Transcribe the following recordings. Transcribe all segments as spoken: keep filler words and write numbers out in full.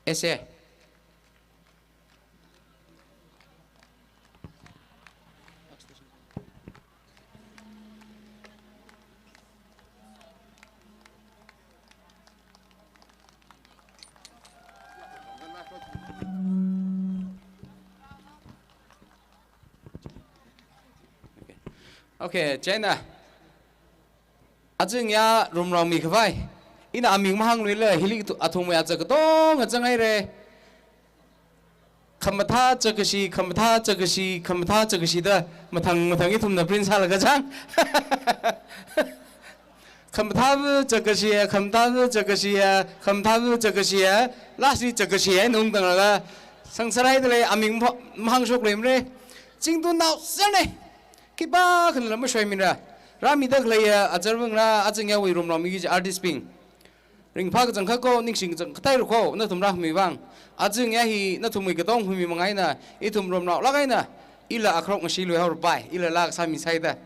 S A. Okay, chieina. Aja ngayā rumrao mikhavai. Ina aming mahāngluila, hili tu-, athumwui aja katonga zanghaira. Khamathā chakashi, khamathā chakashi, khamathā chakashi da mathang mathang ithumna print sālaga zang. Khamathā chakashi, khamathā chakashi, khamathā chakashi, lastli chakashi eina ungtanglaga sangsarai dalei aming pha-, mahāngshokluimara. Zingtunnao serne. Khipākhana lam mashoiminra. Rāmida khaleiya, aja ringphā, aja ngayāwui rumrao mi kaji artist bing. Ringphā kachangkhat ko, ningshi kachangkhat rāko, nathum rākhami vang. Aja ngayā hi nathumwui katong khami manga eina, ithum rumraolāk eina, ila akhrok ngashiluihaorapai, ila laa sāmisaida.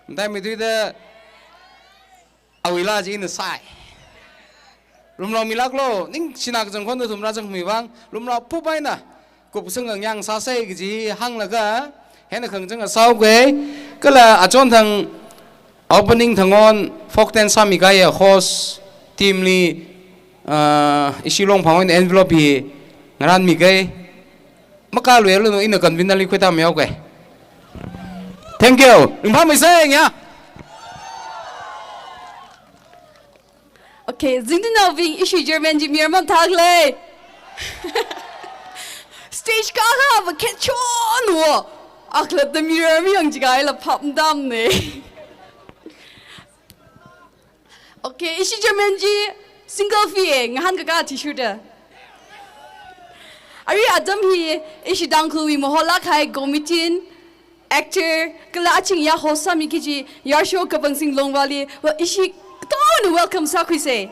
Mataimei tuida, awui laa chi ina sāi. Rumrao milāklo, ningshina kachangkhat nathum rāzangmi vang, rumrao phup eina, kupsang ngang sāsei kaji hānglaga, hina khangachang sāuke, kala achon thang opening thang on, folk dance sāmikahaiya host team li, ah, ishi Longphang eina envelope hi ngarānmike. Makāluialu no, ina convener li khuitāmihaoke. Thank you. Ringphāmeisei ngayā. Okay, zingtunnaobing, ishi chairman chi mayarmamthālei. Stage kakā va khet chon wo. Akhalatta mayarmi yang chikaila phap matamne. Okay, ishi chairman chi single fee e, ngahānkakā athishurda. Arui atam hi ishi Tangkhulwui maholākhai comedian, actor, kala aja ngayā host sāmi kaji Yarsho Kapangsing Longvali, wa ishi katonga welcome sākhuisei.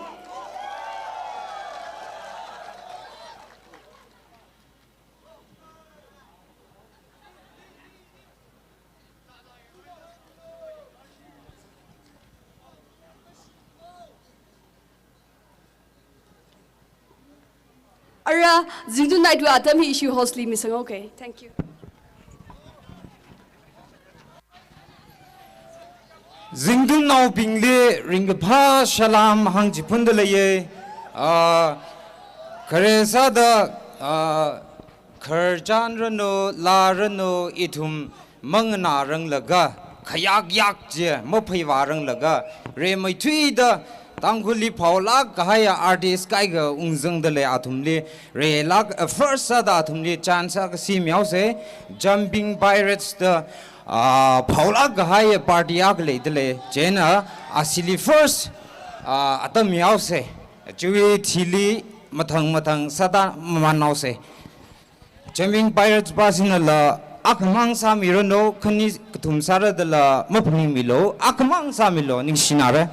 Ara, zingtunnaiwui atam hi ishi host li misang, okay. Thank you. Zingtunnaobingli ringkaphā salam hāngchiphunda leiye. Ah, khare sāda, ah, kharchan ranu, laa ranu, ithum manganāranglaga, khayak yak chi mapheivaranglaga, rimeithuida, Tangkhulli phaolāk kahaiya artist kaikha ungzangda lei athumli, rilāk, uh, first sāda athumli chance akha semihaosei, Jumping Pirates da, ah, phaolāk kahaiya party akha leida lei, chieina asili first, ah, atam mihaosei, chiwui thili mathang mathang sāda mamanhaosei. Jumping Pirates pa sinala, akhamang sāmiranu, khani kathum sāra dala, maphaningmilu, akhamang sāmilu, ningshinare.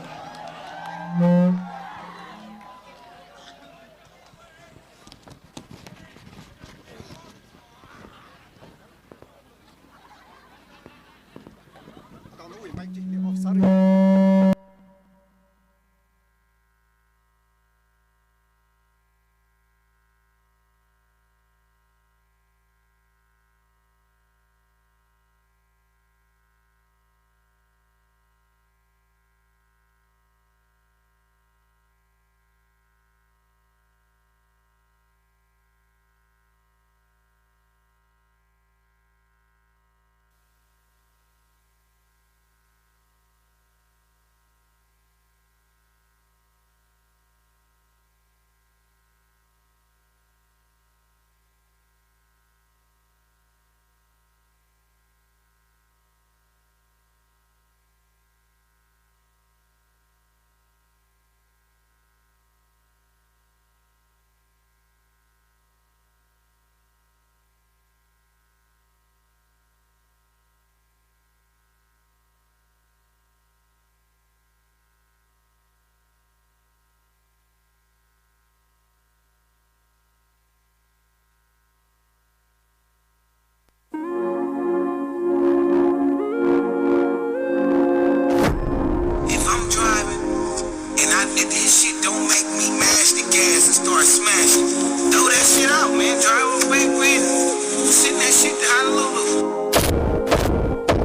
Don't make me mash the gas and start smashing. Throw that shit out, man. Drive away with it. Send that shit to Honolulu.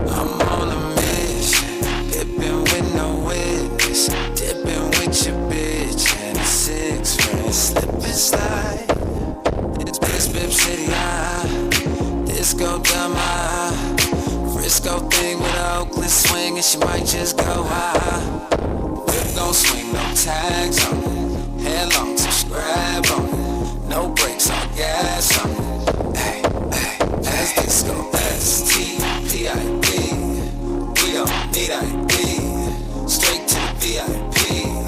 I'm on a mission, dipping with no witness, dipping with your bitch and a six friends, slip and slide. It's this Bip City high, disco dama, Frisco thing with a Oakland swing, and she might just go high. Whip gon' swing, no tags on it. Headlong, subscribe on it. No brakes, all gas on it. Hey, hey, hey. Let's disco, S T P I D. We don't need I D. Straight to the V I P.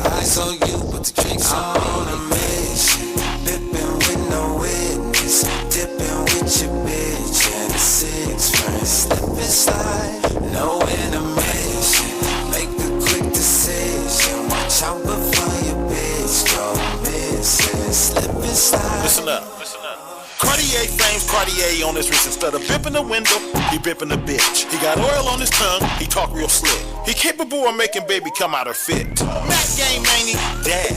Eyes on you, but the drinks on me. I'm on a mission. Dipping with no witness. Dipping with your bitch and a six friends. Slip and slide. No intermission. Make a quick decision. Watch out before your bitch go missing. Slip and slide. Listen up. Listen up. Cartier frames, Cartier on his wrist. Instead of bipping the window, he bipping the bitch. He got oil on his tongue, he talk real slick. He capable of making baby come out her fit. Mac game, man, he dead.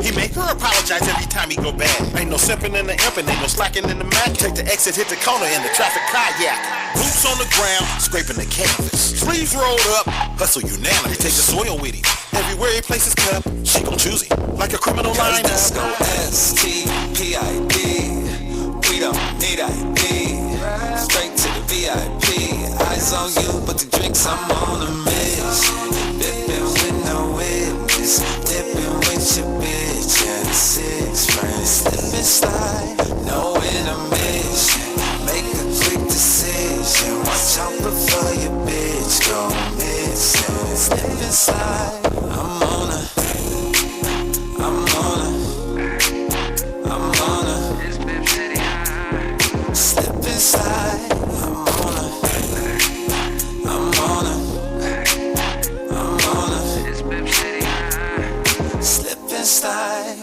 He make her apologize every time he go bad. Ain't no simping in the imp and ain't no slacking in the Mac. Take the exit, hit the corner in the traffic kayak. Boots on the ground, scraping the canvas. Sleeves rolled up, hustle unanimous. He take the soil with him. Everywhere he place his cup, she gon' choose him. Like a criminal lineup. Disco S T P I D. We don't need I D. Straight to the V I P. Eyes on you, but the drinks, I'm on a mission. Dipping with no witness. Dipping with your bitch and six friends. Slip and slide, no intermission. Make a quick decision. Watch out before your bitch go missing. Slip and slide, I'm on a, I'm on a, I'm on a. Slip and slide, I'm on a, I'm on a, I'm on a. Slip and slide.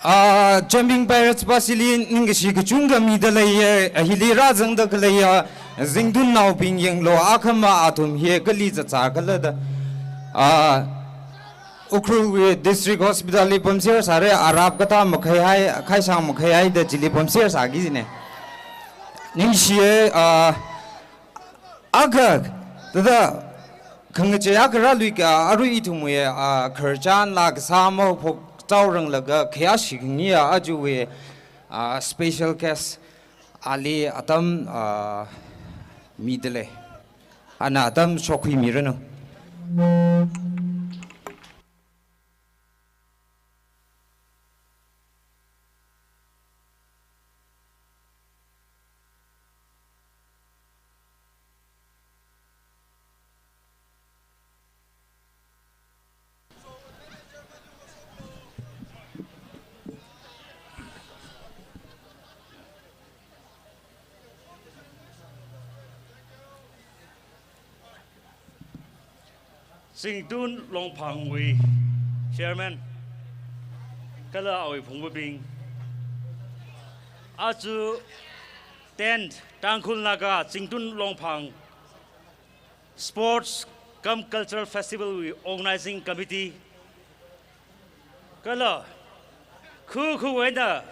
Ah, Jumping Pirates pasili ningkashi kachungkha mida leiya, hili rāzangda khaleiya Zingtunnaobing yanglu, akhama athum hi kali zatsa khala da. Ah, Ukhrulwui District Hospital li pamser sāra, arap katā makhai hai, khaisang makhai hai da chili pamser sāki jina. Ningshiya, ah, akha, thāda, khangachei akha rāluika, arui ithumwui, ah, khararchan la kasā maphok chaoranglaga khayāshi khangayi aja wui, ah, special guest ali atam, ah, mida lei. Ana atam shokhuimiranu. Zingtun Longphangwui Chairman, kala awui phungvabing, aja tenth Tangkhul Naga Zingtun Longphang Sports cum Cultural Festival wui Organizing Committee, kala khu khuwui eina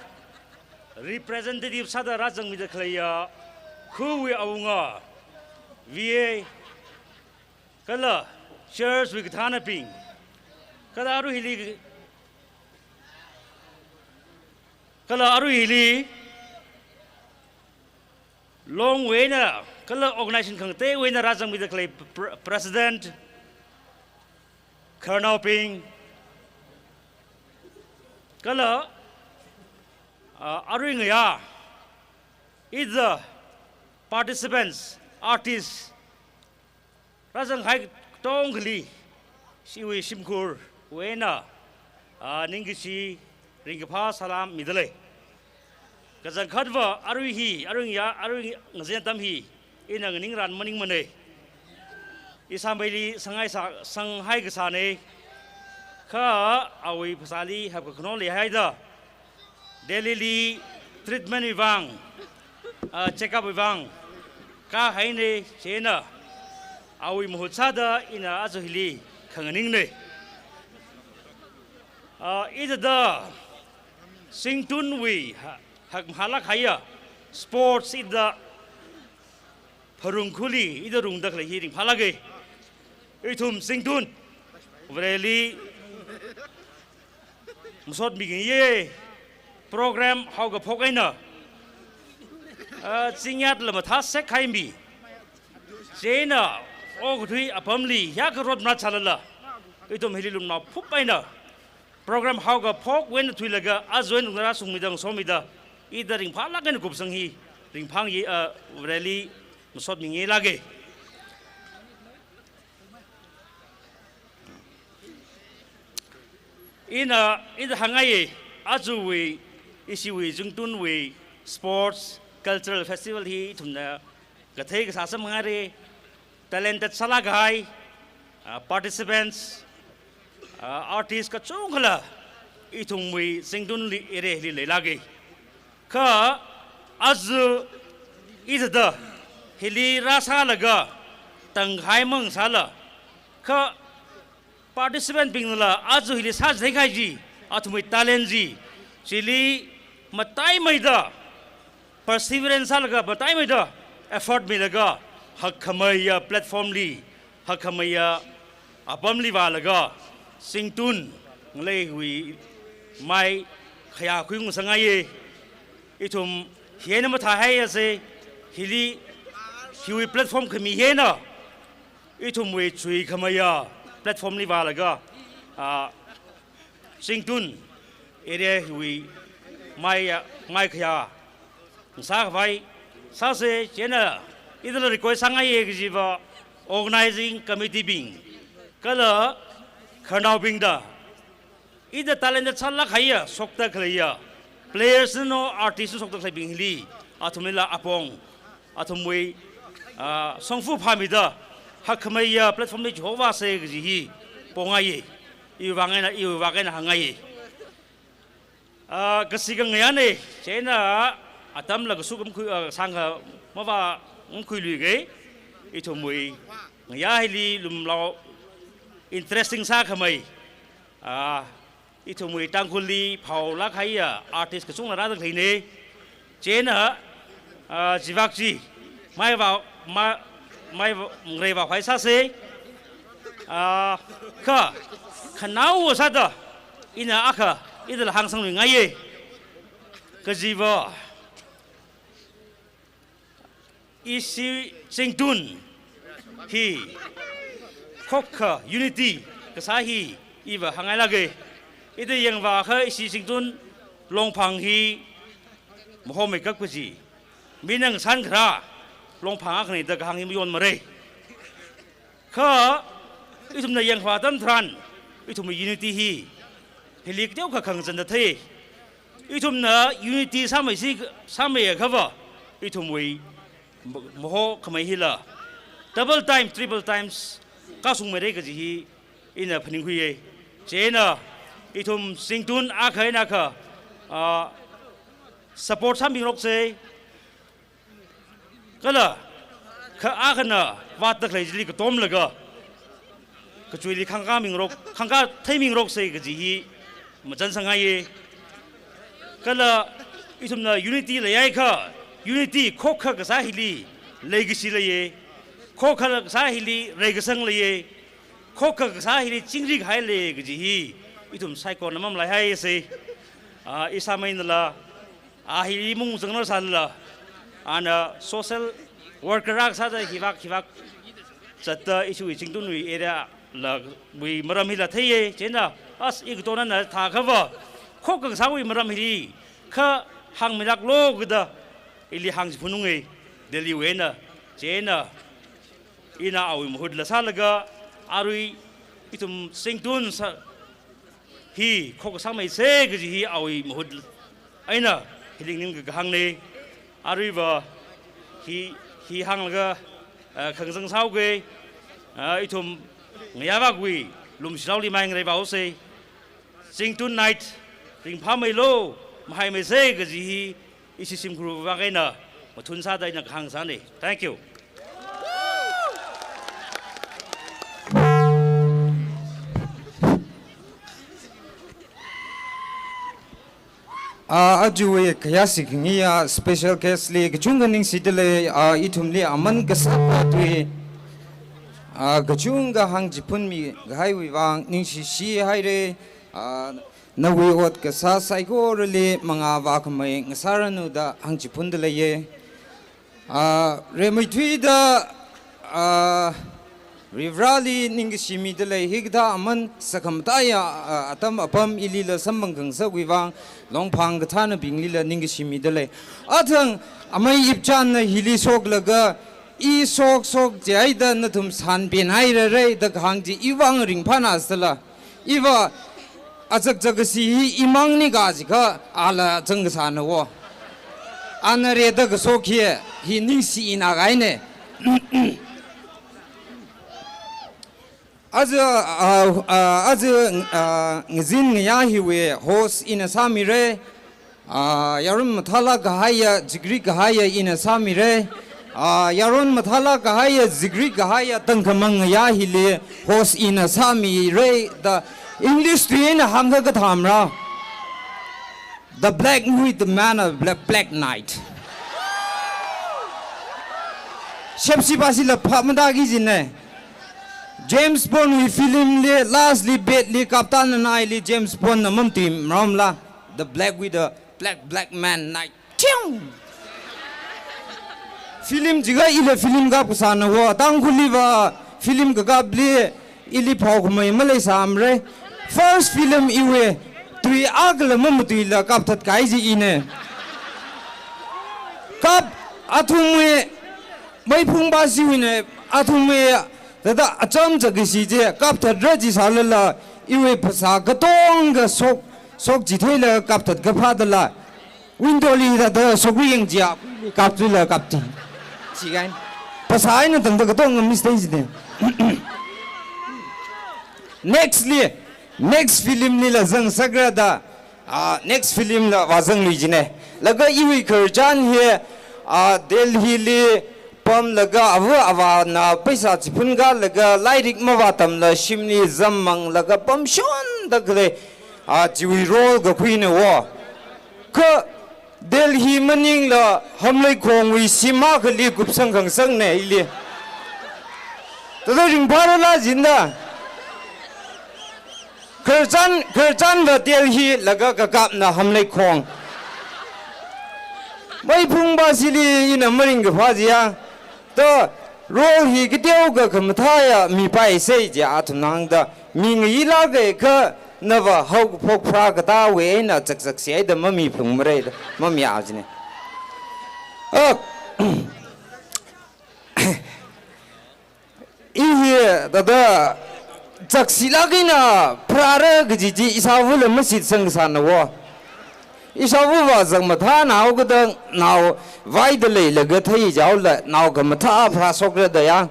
representative sāda rāzangmida khaleiya, khuwui awunga, V A, kala church wui kathānabing, kala arui hili, kala arui hili, Longwui eina, kala organization khangateiwui eina rāzangmida khalei pr-, President, khararnaobing, kala, ah, arui ngayā, either participants, artists, rāzanghai katongkhali, iwui shimkhurwui eina, ah, ningkashi, ringkaphā salam mida lei. Kachangkhatva arui hi, arui ngayā, arui ngazin atam hi, ina nganingran maningmana. Isāmeili sanghai sā, sanghai kasāna. Kha awui phasāli hapkakhano leihaida, Delhi li treatment wui vang, ah, check up wui vang, kahaina chieina, awui mahut sāda ina aja hili khanganingne. Ah, ithāda Zingtunwui ha-, hakmahālāk kahaiya sports ithāda pharungkhuli ithāda rungda khalei hi ringphālāke. Ithum Zingtun, Vareli masotmi khangaye, program haokaphok eina, ah, zingyatla mathāsek kahai mi. Chieina, okathui apamli, hiyākha rot manat sālala, ithum hili lumnao phup eina, program haokaphok eina thuilaga, aja eina rungda rāshungmida, ngasomida, ithāda ringphālāk eina kupsang hi, ringphāngaye, ah, Vareli masotmi ngalāke. Ina, ithāda hāngngaiye, ajawui, ishiwui Zingtunwui sports, cultural festival hi ithumna kathei kasā samphanghaire, talented sālāk kahai, ah, participants, ah, artist kachungkhala ithumwui Zingtun li area hili leilāke. Kha aja ithāda hili rāsālaga tangkhai mang sāla, kha participant bingnala aja hili sāchithei kahai chi, athumwui talent chi, chili mataimeida perseverance sālaga, mataimeida effort milaga, hakkhameiya platform li, hakkhameiya apamli vālaga, Zingtun ngaleiwui mai khayā khuingasakngaiye. Ithum hi eina mathāhaiase, hili, hiwui platform khami hi eina, ithumwui chuikhameiya platform li vālaga, ah, Zingtun area hiwui maiya, mai khayā ngasākhavai sāse, chieina ithāla request sāngaiye kajiva organizing committee bing, kala khararnaobingda, ithāda talented sālāk kahaiya, shokda khaleiya, players no, artist no shokda khaleibing hili, athumlila apong, athumwui, ah, shongfa phāmida, hakkhameiya platform li chihovāse kaji hi pongaiye, iwui vang eina, iwui vang eina hāngngaiye. Ah, kashi kangayāne, chieina atamla kasuk makhui, ah, sāngkha mavā makhuiluike, ithumwui ngayā hili lumlao interesting sākhamei, ah, ithumwui Tangkhulli phaolāk kahaiya artist kachungla rāda khaleine. Chieina, ah, chivak chi, mai vā, ma-, mai vā, ngareivā phai sāse. Ah, kha, khanaowa sāda, ina akha, ithāla hāngsangluingaiye. Kajiva, ishi Zingtun hi khokkha unity kasā hi iva hāngngailāke. Ithāda yangvākha ishi Zingtun Longphang hi mahomeikap kaji, mina ngasānkharā Longphang akhane da kahāng hi mayonmare. Kha, ithumna yangkhavā atam tharan, ithumwui unity hi, hili kateokha khangazanda thei. Ithumna unity sāmeisi, sāmeiakhava, ithumwui ma-, mahokhamei hila double time, triple times kāshungmeira kaji hi ina phaningkhuiye. Chieina, ithum Zingtun akha eina akha, ah, support sāmingarokse. Kala, kha akhana vātda khalei chili katomlaga, kachuili khangkā mingarok, khangkā theimingarokse kaji hi machansangngaiye. Kala, ithumna unity leiakha, unity khokkha kasā hili leikashi leiye, khokkha kasā hili reikasang leiye, khokkha kasā hili chingri kahai lei kaji hi ithum saikora mamalaihaise. Ah, ishāmeinala, a hi mung zangnar sālala, ana social worker akha sāda hivak hivak zatda ishiwui Zingtunwui area lawui maram hila theiye, chieina, as, ikatonana thākhava, khokkha kasāwui maram hili kha hāngmilāklo kida ili hāngchiphunnunge, Delhi wui eina, chieina, ina awui mahutla sālaga, arui ithum Zingtun sā, hi khokkha sāmeise kaji hi awui mahut eina hili ningkakahāngne. Aruiva hi, hi hānglaga, eh, khangazang sāhaoke, eh, ithum ngayā vākwui lumshinaoli mai ngareivāhaose. Zingtun night ringphāmeilo, mahaimeise kaji hi Ishi shimkhur vang eina mathun sāda ina kahāng sāni. Thank you. Ah, aja khayāshi khangayi special guest li kachungkha ningshida lei, ah, ithumli aman kasā tui, ah, kachungkha hāngchiphunmi kahaiwui vang ningshishi haira, ah, nawui ot kasā saikorali mangā vākhamei ngasāranu da hāngchiphunda leiya. Ah, rimeithuida, ah, Varivarali ningkashi mida lei, hikathā aman sakhamataiya, ah, atam apam ilila samphang khangasakwui vang, Longphang kathānabinglila ningkashi mida lei. Athang amei Ipchanna hili shoklaga, i shok shok jihaida nathum sanpen hairara da kahāng chi iwui vang ringphāna sāla. Iva azak zak kashi hi imangni kaji kha ala zang kasāna wo. Ana rida kashok hi, hi ningshina kahaina. Aja, ah, ah, aja, ah, ngazin ngayā hiwui host ina sāmira. Ah, yaron mathālāk kahaiya, zikrik kahaiya ina sāmira. Ah, yaron mathālāk kahaiya, zikrik kahaiya, tangkhamang ngayā hili host ina sāmira da English tui eina hāngkha kathāmara. The Black Nuit, the man of Black, Black Night. Shepsi pasila phap matāki jina. James Bond wui film li, last li, bed li kaptan na naili James Bond na mamatuimaromla. The Black Widow, Black, Black Man Night. Tiong! Film jiakha ila film kap kasāna wo, Tangkhulli va film kakapli ili phaokhamei maleisāmara. First film iwui tui akhala mamatuila kapthat kahai chi ina. Kap athumwui, Meiphung pashiwuina athumwui, thāda acham chak kashi chi kapthatra jisālala, iwui phasā katonga shok, shok jitheila kapthat kaphā dala. Window li thāda shok yangjiya, kapthuila kapti. Chi kahaina. Phasā eina tangda katonga mistake jina. Next li, next film lila zangsakra da, ah, next film la vāzanglui jina. Laga iwui khararchan hi, ah, Delhi li pamlaga ava avāna paisa chiphunkalaga lairik mavātamla shimli zammanglaga pamshonda khalei, ah, chiwui role kakhuina wo. Kha Delhi maningla Hamleikhongwui shim akhali kupsang khangasakna ili. Thāda ringphārala jida. Khararchan, khararchanva Delhi laga kakapna Hamleikhong. Meiphung pashili ina maringkaphā chiya. To, role hi kateokha khamathāya mipaisa jiya athumna hāngda. Mi ngayilāka kha nava haokaphok pharā katāwui eina chakchak shihaida mamiphungmara da, mamiya jina. Ah, i hi thāda chakshilāk eina pharāra kaji chi ishāvāla mashitsang kasāna wo. Ishāvāva zak mathānao kada nao vaida leilaga theichaola nao khamathā pharāshokra da ya.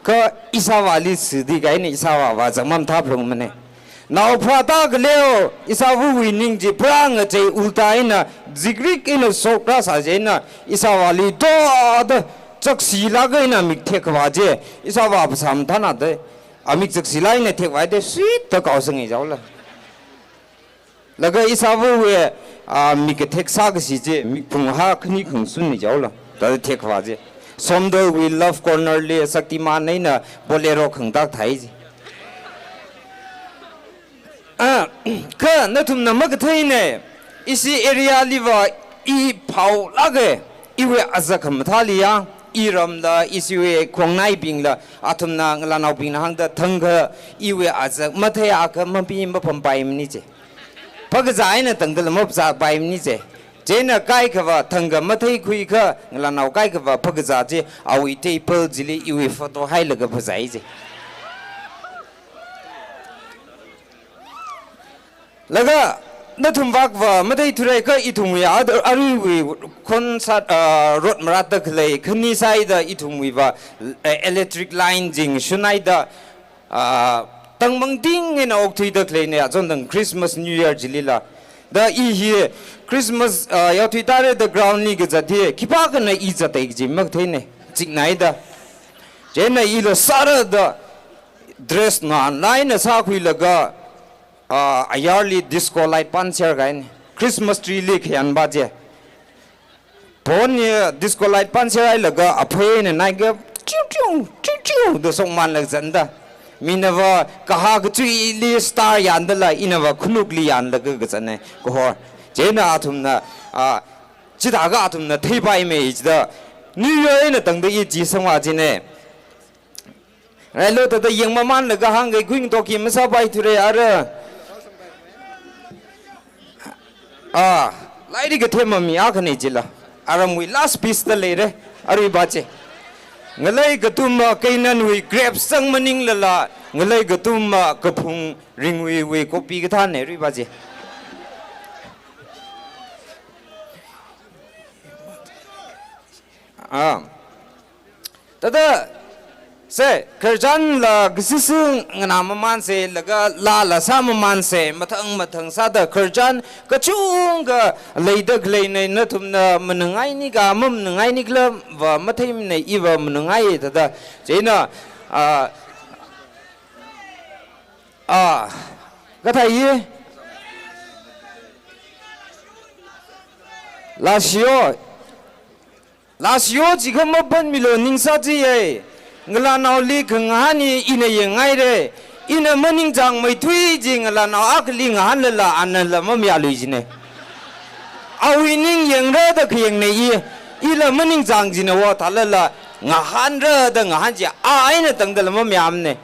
Kha ishāvāli sidi kahaina, ishāvāva zak mamathāphalungmana. Nao pharāda khaleo, ishāvāwui ning chi pharā ngachei ulta eina, zikrik eina shokra sā chieina, ishāvāli do da chakshilāk eina mik thekvā chi, ishāvā phasā mathāna da, amik chakshilāk eina thekvā da, sweet da kaosang chaola. Laga ishāvāwui, ah, mik kathek sākashi chi, mik phunghā khani khangasun chaola. Thāda thekvā chi. Somdalwui Love Corner li Shaktiman eina Bolero khangatak thai chi. Ah, kha nathumna makatheina, ishi area liva i phaolāka, iwui azak khamathāli ya, iramla, ishiwui khongnaibingla, athumna ngalānaobingna hāngda thangkha iwui azak matheiakha mapi mapampaimana chi. Phakazā eina tangdala maphazāpaimana chi. Chieina kaikhava thangkha matheikhuikha, ngalānao kaikhava phakazā chi, awui table chili iwui photo hailaga phazai chi. Laga, nathum vākva matheithura kha ithumwui ad-, aruiwui khon sat, ah, rot maratda khalei, khani sāida ithumwuiva, eh, electric line ching shunaida, ah, tangmangting eina okthuida khaleina, achon tang Christmas, New Year chilila. Da i hi Christmas, ah, yaothui tare da ground li kazat hi, khipākhana i zatai kaji makatheine, chiknaida. Chieina ila sāra da dress nganlaina sākhuilaga, ah, ayarli disco light pānser kahaine. Christmas tree li khayanva chi. Phone hi disco light pānser hailaga aphei eina naiga chiu chiu, chiu chiu da shokmanlaga zanda. Minava kahā kachuili star yandala inava khanukli yanlaga kazanne kahor. Chieina athumna, ah, chithākha athumna theipaimei chida. New Year eina tangda i chi sangva chine. Railo thāda yangmamanlaga hāngkahai kuing toki masāpaithura ara. Ah, lairik kathema mi akhane chila. Aramwui last piece da leire, aruiva chi. Ngalei katumva keinanwui grapes zang maninglala, ngalei katumva kaphung ringwuiwui kopi kathāne, aruiva chi. Ah. Thāda, se, khararchanla kasisi nganāmamanse, laga laala sāmamanse, mathang mathang sāda khararchan kachungkha leida khaleine, nathumna mangangai nika, mamangangai khala va matheimane, iva mangangai thāda. Chieina, ah, ah, kathā i? Last year, Last year chikha mapanmilu ningsā chiye. Ngalānaoli khangahān hi ina yangngaire. Ina maningchāngmeithui chi ngalānao akhali ngahānlala anala mamayālui chine. Awui ning yangra da khayangne i, ila maningchāng chine wo thālala ngahānra da ngahān chi a eina tangdala mamayāmane.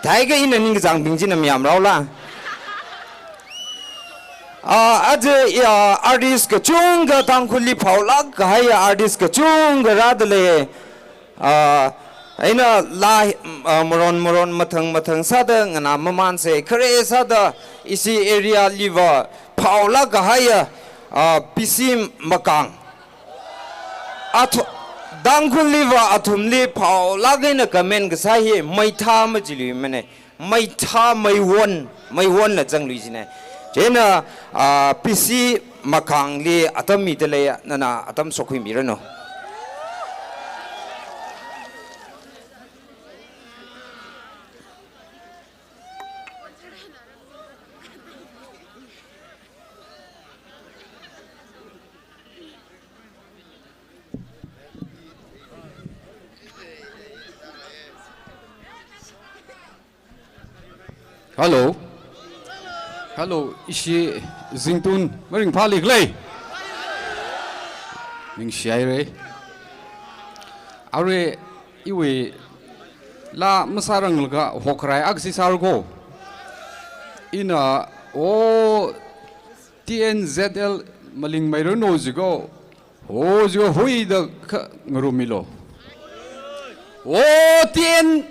Thākha ina ningkachāngbing china mayāmraola. Ah, aja, ya, artist kachungkha Tangkhulli phaolāk kahaiya artist kachungkha rādalei. Ah, eina laa, ah, maron maron mathang mathang sāda nganāmamanse, khare sāda ishi area liva phaolāk kahaiya, ah, P C Makang. Athu-, Tangkhulliva athumli phaolāk eina comment kasā hi meitha majiluimane. Meitha meiwon, meiwonna zanglui chine. Chieina, ah, P C Makangli atam midalei, nana atam sokhuimiranu. Hello. Hello, ishi zingtun maringphālikhala? Ningshihaire. Arui iwui laa masāranglaga hokrai aksi sārko. Ina, o, T N Z L malingmeiranu jiko. O, jiko huida kha ngarummilo. O, T N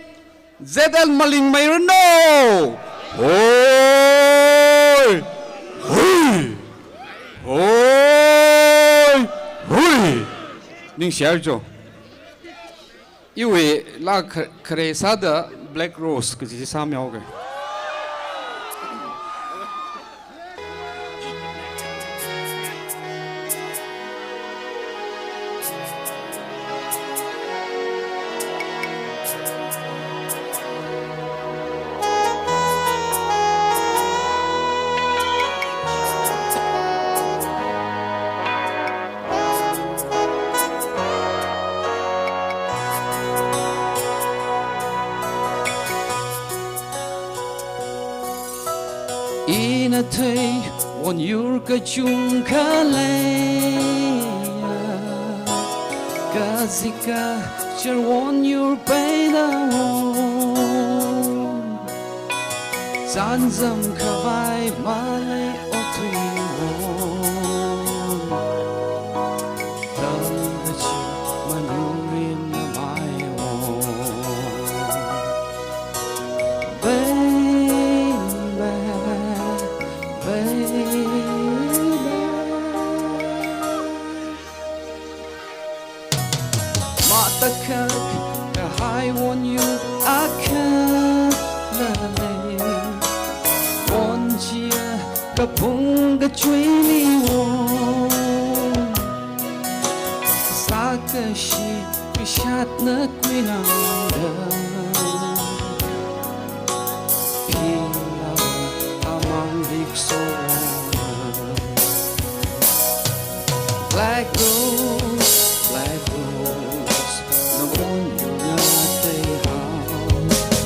Z L malingmeiranu. Hoi. Hui. Hoi. Hui. Ningshihaire cho. Iwui laa kha-, khare sāda Black Rose kaji sāmihaoke. Ina thei wonyur kachungkha leiya, kazika char wonyur peida won. Zanzam khavai malei othui won. Tangda chi manungrin namai won. Baby, baby. Matakhak kahai wonyur akha lalei. Wonjia Phung kachuili won, sākashi kashātna kuinada, phila amang hikso won. Black rose, black rose, nawon yur ngateihao.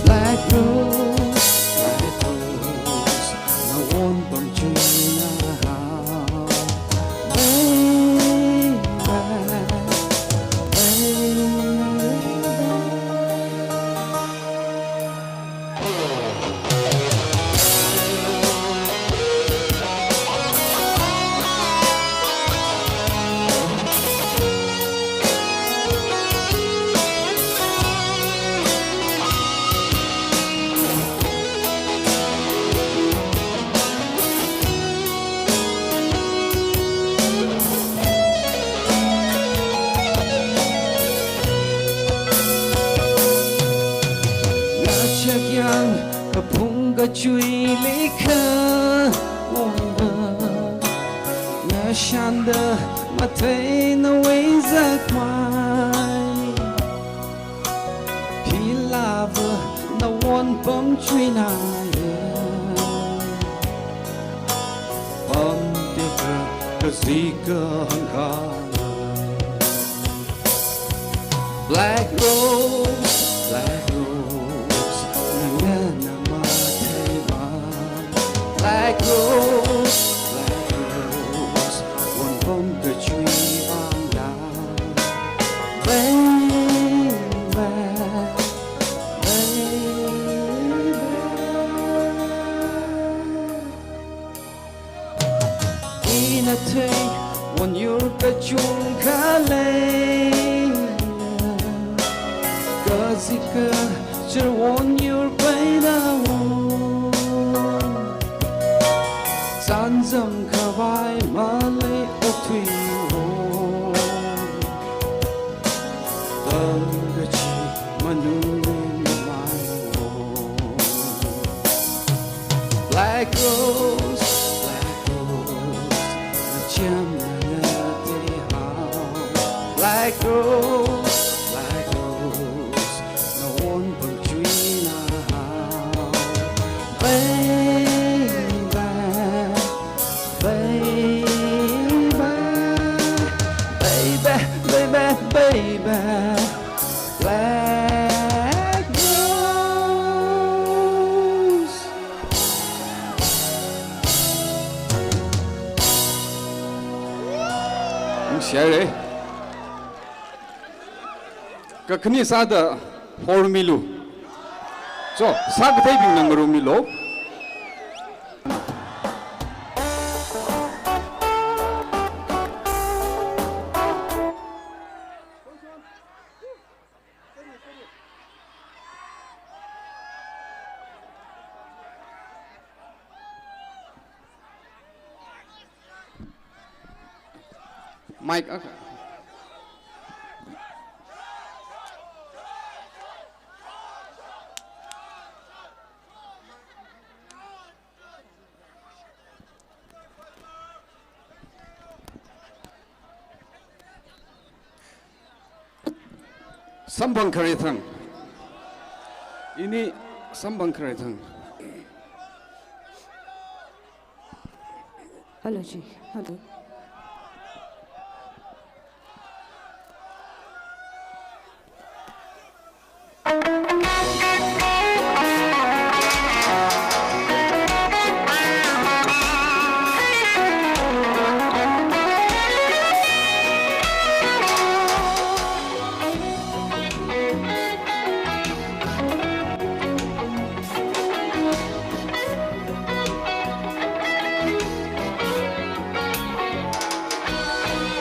Black rose, black rose, nawon pamchuinahao. Baby, baby. Ngachakyang kaphung kachuili kha wonda, ngashanda mathei nawui zakmai. Philava nawon pamchuinaya, pamtekra kazi kahāng kahāng. Black rose, black rose, nana mathei mang. Black rose, black rose, won pamkachui vangda. Baby, baby. Ina thei won yur kachungkha lei, kazika char won yur paida won, zanzam khavai malei okthui won. Tangkachi manungli maiwo. Black rose, black rose, nachamna ngateihao. Black rose, black rose, nawon pamchuinahao. Baby, baby, baby, baby, baby. Black rose. Ningshihaira. Kakhane sāda hormilu. So, sākatheibingna ngarumilu. Mic akha. Samphang kharei thang. Ini samphang kharei thang. Hello ji, hello.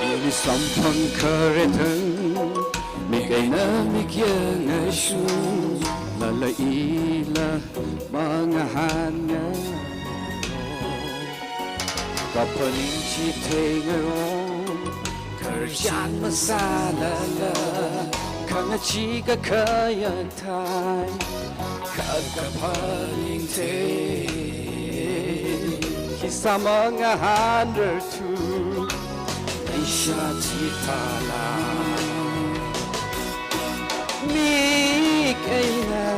Ini samphang kharei thang, mik eina mik yangashung, lala ila mangahānna. Kaphaning chitheingarong, khararchan masālala, khangachee kakhayan thai, kha kaphaning thei. Samang a hundred two. Isha chitala. Mik eina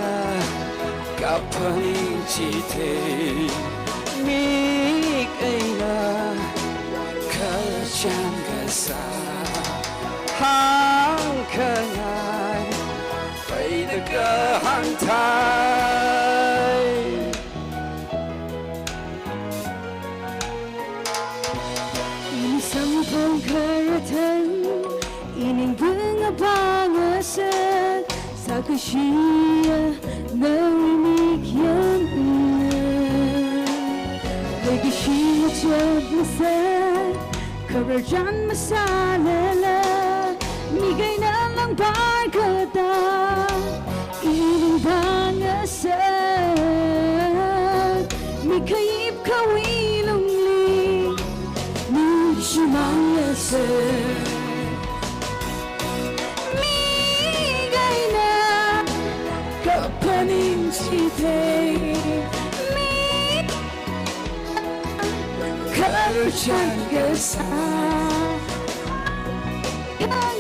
kaphaning chithei. Mik eina kachang kasā hāngkhangai. Paida kahāng thai. Ini samphang kharatan, ini bunga banga sen, sakashiya, nari mik yamna. Legacy chap masa, kharatan masalala, mik eina langbar kata, ini banga sen, mik kayip kawui lungli, mik shimang yase. Mik eina kaphaning chithei. Mik kharatan kasā. Kang